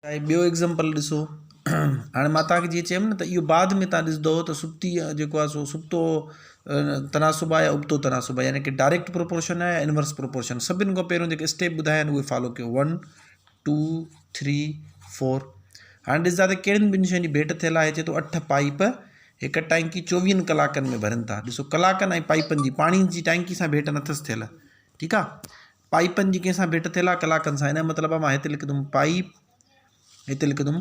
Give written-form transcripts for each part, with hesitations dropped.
آهي ٻيو ايگزامپل ڏسو هاڻي مان توهان کي جيئن چيم نه ته اهو بعد ۾ توهان ڏسندو ته سبتي جيڪو آهي سو سبتو تناسب آهي يا ابتو تناسب آهي يعني ڪي ڊائريڪٽ پروپورشن آهي يا انورس پروپورشن سڀني کان پهريون جيڪي اسٽيپ ٻڌايا آهن اهي فالو ڪيو ون ٽو ٿري فور هاڻي ڏسندا ته ڪهڙين ٻن شين جي ڀيٽ ٿيل آهي چي ٿو اٺ پائپ هڪ ٽانڪي چوويهن ڪلاڪن ۾ ڀرن ٿا ڏسو ڪلاڪن ۽ پائپن جي پاڻي جي ٽانڪي سان ڀيٽ نٿس ٿيل ٺيڪ آهي پائيپن جي ڪنهن سان ڀيٽ ٿيل آهي ڪلاڪن سان ان جو مطلب آهي مان هتي لکندم پائيپ هتي لکندم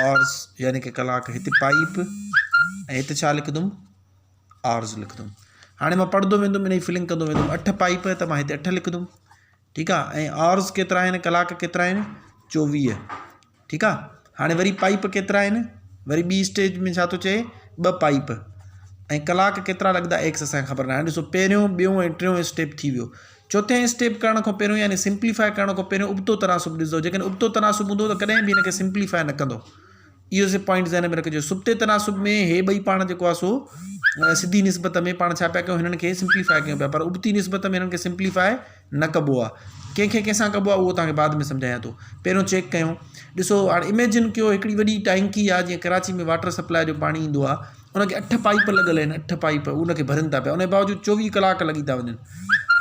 آرز يعني ڪي ڪلاڪ هتي پائيپ ۽ هتي ڇا لکندم آرز لکندم هاڻي مان پڙهندو ويندم ان جي فلنگ ڪندو ويندم اٺ پائيپ ته مان هتي اٺ لکندم ٺيڪ آهي ۽ آرز ڪيترا آهن ڪلاڪ ڪيترا آهن چوويهه ٺيڪ آ هاڻي وري پائيپ ڪيترا آهن وري ٻي اسٽيج ۾ ڇا ٿو چئي ٻه پائيپ ۽ ڪلاڪ ڪيترا لڳندا ايڪس اسانکي خبر ناهي ڏسو پهريون ٻيون ۽ ٽيون اسٽيپ ٿي ويو چوٿين اسٽيپ ڪرڻ کان پهريون يعني سمپليفائي ڪرڻ کان پهريون ابتو تناسب ڏسندو جيڪڏهن ابتو تناسب هوندو ته ڪڏهن به هن کي سمپليفائي نه ڪندو اهو سي پوائنٽ ذهن ۾ رکجو سبتي تناسب ۾ هي ٻئي پاڻ جيڪو آهي سو سڌي نسبت ۾ پاڻ ڇا پيا ڪيون هنن کي سمپليفائي ڪيون پيا پر ابتي نسبت ۾ هنن کي سمپليفائي نه ڪبو آ ڪنهن کي ڪنهن سان ڪبو آ اهو توهان کي بعد ۾ سمجهايان ٿو پهريون چيڪ ڪيون ڏسو هاڻي اميجن ڪيو هڪڙي وڏي ٽانڪي آ جيئن ڪراچي ۾ واٽر سپلاء جو پاڻي ايندو آ ان کي اٺ پائپ لڳل آهن اٺ پائپ ان کي ڀرن ٿا پيا ان جي باوجود چوويهه ڪلاڪ لڳي ٿا وڃن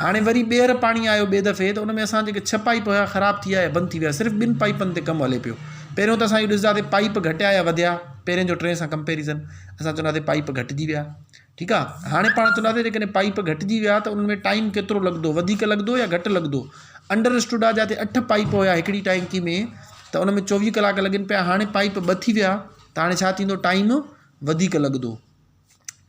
هاڻي وري ٻيهر پاڻي آيو ٻئي دفعي ته ان ۾ اسان جيڪي ڇهه پائپ هيا خراب ٿي ويا يا بند ٿي ويا صرف ٻن پائپن تي ڪم هلي پيو پهريون ته اسان اهو ڏسنداسين پائپ گهٽيا يا وڌيا پهرين جو ٽئين سان ڪمپيريزن اسان چونداسين پائپ گهٽجي ويا ٺيڪ آ هاڻي پاڻ چونداسين جيڪڏهن پائيپ گهٽجي ويا ته انهن ۾ ٽائيم ڪيترو لڳندو وڌيڪ لڳندو يا گهٽ لڳندو انڊر اسٽوڊ آ جاتي اٺ پائيپ هيا هڪڙي ٽانڪي ۾ ته ان ۾ چوويهه ڪلاڪ لڳن پيا هاڻي پائيپ ٻه ٿي ويا ته هاڻي ڇا ٿيندو ٽائيم وڌيڪ لڳندو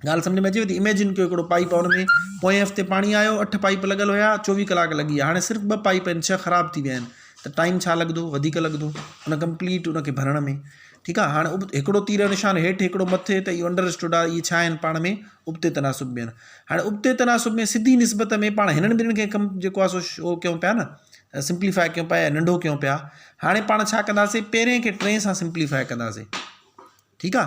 ڳالهه سمجھ ۾ اچي ٿي اميجن ڪيو هڪڙو پائيپ آ ان ۾ پوئين هفتي پاڻي آيو اٺ پائيپ لڳل هيا چوويهه ڪلاڪ لڳي ويا هاڻي صرف ٻه پائيپ آهن ڇهه خراب ٿي ويا آهن ته ٽائيم ڇا لڳندو وڌيڪ لڳندو ان ڪمپليٽ ان کي ڀرڻ ۾ ٺيڪ آ هاڻي هڪڙو تير جو نشان هيٺ هڪڙو مٿي ته اهو انڊر اسٽوڊ آ اهي ڇا آهن پاڻ ۾ ابتي تناسب ۾ آهن هاڻي ابتي تناسب ۾ سڌي نسبت ۾ پاڻ هنن ٻنهن کي ڪم جيڪو آ سو شو ڪيون پيا نه سمپليفائي ڪيون پيا يا ننڍو ڪيون پيا هاڻي پاڻ ڇا ڪنداسي پهرين کي ٽئين سان سمپليفائي ڪنداسي ٺيڪ آ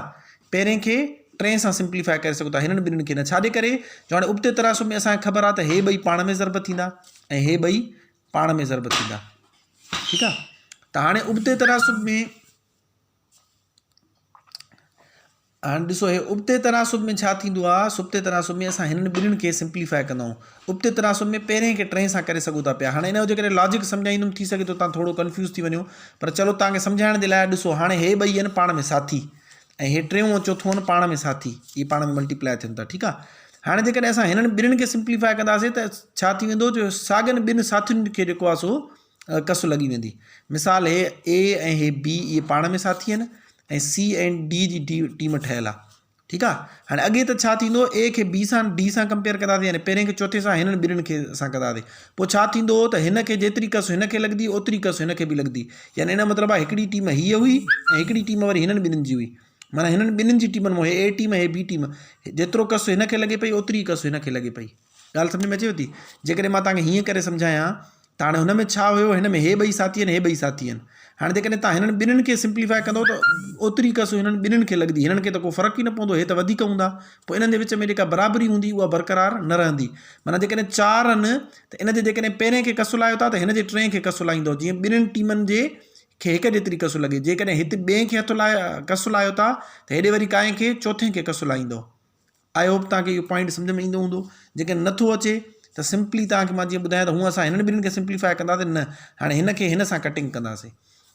پهرين کي ٽئين سان سمپليفائي ڪري سگهون ٿا هنن ٻنهن کي نه ڇاجي ڪري جو هاڻي ابتي تناسب ۾ اسانکي خبر آ ته هي ٻئي پاڻ ۾ ضرب ٿيندا ۽ هي ٻئي پاڻ ۾ ضرب ٿيندا ٺيڪ آ ته هاڻي ابتي تناسب ۾ هاڻي ڏسو هي ابتي تناسب ۾ ڇا ٿيندو آ سبتي تناسب ۾ اسان هنن ٻنهن کي سمپليفائي ڪندا آهيون ابتي تناسب ۾ پهرين کي ٽئين سان ڪري سگهون ٿا پيا هاڻي ان جو جيڪڏهن لاجڪ سمجهائيندم ٿي سگهي ٿو تان ٿورو ڪنفيوز ٿي وڃو پر چلو تان کي سمجهائڻ جي لاء ڏسو هاڻي هي ٻئي آهن پاڻ ۾ ساٿي ۽ هي ٽيون ۽ چوٿون آهن پاڻ ۾ ساٿي اهي پاڻ ۾ ملٽيپلائي ٿين ٿا ٺيڪ آ هاڻي جيڪڏهن اسان هنن ٻنهن کي سمپليفائي ڪنداسين ته ڇا ٿي ويندو جو ساڳن ٻن ساٿين کي جيڪو آ سو ڪس لڳي ويندي. مثال هي اي ۽ هي بي اهي پاڻ ۾ ساٿي آهن ۽ سي ۽ ڊي جي ٽيم ٺهيل آهي ٺيڪ آهي هاڻي اڳي ته ڇا ٿيندو اي کي بي سان ڊي سان ڪمپيئر ڪنداسين يعني پهرين کي چوٿين سان هنن ٻنهن کي اسان ڪنداسين پوء ڇا ٿيندو ته هن کي جيتري ڪس هن کي لڳندي اوتري ڪس هن کي به لڳندي يعني ان جو مطلب آهي هڪڙي ٽيم هيء هئي ۽ هڪڙي ٽيم وري هنن ٻنهن جي هئي معنيٰ هنن ٻنهن جي ٽيمن مان هي اي ٽيم هي بي ٽيم جيترو ڪس هن کي لڳي پئي اوتري ڪس هن کي لڳي پئي ڳالهه سمجهه ۾ اچيو ٿي؟ جيڪڏهن مان توهان کي هيئن ڪري سمجهايان ته هاڻي هن ۾ ڇا هيو هن ۾ هي ٻئي ساٿي آهن هي ٻئي ساٿي آهن هاڻي جيڪڏهن توهان هنن ٻنهن کي سمپليفائي ڪندو ته اوتري ڪس هنن ٻنهن کي لڳندي هنن کي ته ڪو فرق ئي نه پوندو هي ته وڌيڪ هوندا پوء انهن جي وچ ۾ جيڪا برابري هوندي اها برقرار نه رهندي معنيٰ جيڪڏهن چار آهن ته ان جي جيڪڏهن پهرين کي ڪس لايو ٿا ته هن جي ٽئين کي ڪس لائيندو جيئن ٻنهن ٽيمن جي کي هڪ جيتري ڪس لڳي جيڪڏهن هت ٻئين کي هٿ لايو ڪس لايو ٿا ته هيڏي وري ڪائين کي چوٿين کي ڪس لائيندو I hope توهان کي اهو پوائنٽ سمجهه ۾ ايندو هوندو جيڪڏهن نٿو اچي ته سمپلي توهان کي مان جيئن ٻڌايان ته هونء اسان هنن ٻنهن کي سمپليفائي ڪنداسين نه هاڻي هن کي هن سان ڪٽنگ ڪنداسين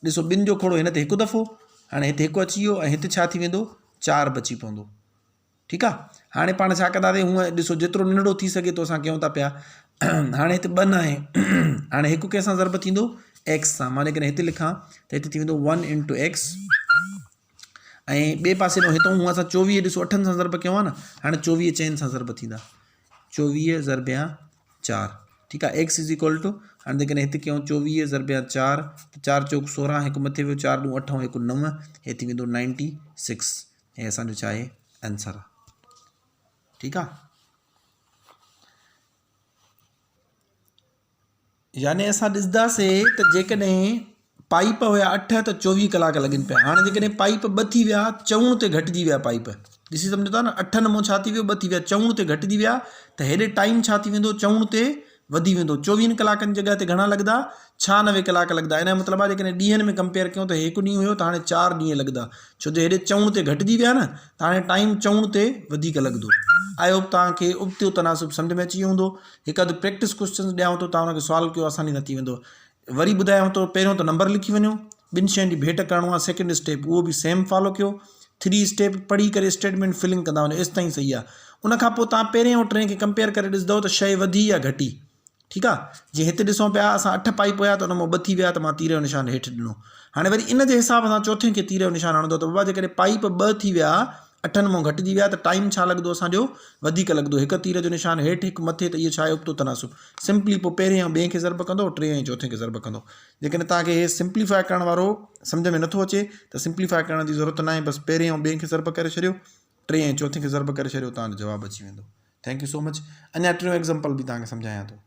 ڏسو ٻن جو کوڙو هن تي هڪ دفعو هاڻي هتي هڪ اچي ويو ۽ هتي ڇا ٿي ويندو چار بچي پوندو ٺيڪ آ هاڻي پاڻ ڇا ڪنداسين هونء ڏسو جيترو ننڍڙو ٿي سگهي ٿو اسان ڪيون ٿا پيا هاڻي هتي ٻه ناهي هاڻي هڪ ڪنهن سان ضرب ٿيندو ايڪس سان مان جيڪڏهن هتي لکان ته هتي ٿي ويندو ون انٽو ايڪس ۽ ٻئي پاسي ڏانهن هتان هونء اسان چوويهه ڏسو اٺن سان ضرب ڪيو آهي نه هاڻي چوويهه چئن سان ضرب ٿيندا چوويهه ضربيا چار ٺيڪ آهي ايڪس is equal two هاڻي جيڪڏهن هت ڪيون چوويهه ضربيا چار ته چار چوڪ سورهن هڪ مٿي ويو چار ڏون اٺ هڪ نو هي ٿي ويندو نائنٽي سڪس هي اسانجو ڇا آهي آنسر آهي ٺيڪ آهي يعني اسان ڏسنداسي ته جيڪڏهن پائيپ هيا اٺ ته چوويهه ڪلاڪ لڳن پيا هاڻي جيڪڏهن پائيپ ٻه ٿي ويا چئون تي گهٽجي ويا پائيپ ڏسي سمجهو ٿا نه اٺن مون ڇا ٿي ويو ٻه ٿي ويا چئون تي گهٽجي ويا ته هيڏي ٽائيم ڇا ٿي ويندو چئون تي وڌي ويندو. چوويهن ڪلاڪن جي جڳهه تي گهڻا لڳندا؟ 96 ڪلاڪ لڳندا. ان جو مطلب آهي جيڪڏهن ڏينهن ۾ ڪمپيئر ڪيون ته هي هڪ ڏينهن هيو ته هاڻي چار ڏينهن لڳندا. ڇو جو هيڏي چئوڻ تي گهٽجي ويا نه ته هاڻي ٽائيم چئوڻ تي وڌيڪ لڳندو. I hope توهان کي ابتو تناسب سمجهه ۾ اچي ويو هوندو. هڪ اڌ پريڪٽس ڪوسچنز ڏيانو ٿو توهان ان کي سالو ڪيو آساني سان ٿي ويندو. وري ٻڌايانو ٿو پهريون ته نمبر لکي وڃو ٻن شين جي ڀيٽ ڪرڻو آهي سيڪنڊ اسٽيپ اهو به سيم فالو ڪيو ٿري اسٽيپ پڙهي ڪري اسٽيٽمينٽ فلنگ ڪندا وڃو ايستائين صحيح آهي ان کان پوء توهان پهرين ۽ ٽئين کي ڪمپيئر ڪري ڏسندو ته شيء وڌي يا گهٽي ٺيڪ آهي جيئن هتي ڏسون پيا اسان اٺ پائيپ هيا ته ان مان ٻه ٿي ويا ته مان تير جو نشان هيٺ ڏنو هاڻي وري ان جي حساب سان چوٿين کي تير جو نشان هڻندو ته بابا جيڪڏهن پائيپ ٻه ٿي ويا اٺن مان گهٽجي ويا ته ٽائيم ڇا لڳندو اسان جو وڌيڪ لڳندو هڪ تير جو نشان هيٺ هڪ مٿي ته اهو ڇا آهي ابتو تناسب سمپلي پوء پهرين ۽ ٻئين کي ضرب ڪندو ٽئين ۽ چوٿين کي ضرب ڪندو جيڪڏهن توهان کي هي سمپليفاء ڪرڻ وارو سمجهه ۾ نٿو اچي ته سمپليفاء ڪرڻ جي ضرورت ناهي بس پهرين ۽ ٻئين کي ضرب ڪري ڇڏيو ٽئين ۽ چوٿين کي ضرب ڪري ڇڏيو توهان جو جواب اچي ويندو thank you so much اڃا ٽيون ايگزامپل به توهان کي سمجهايان ٿو.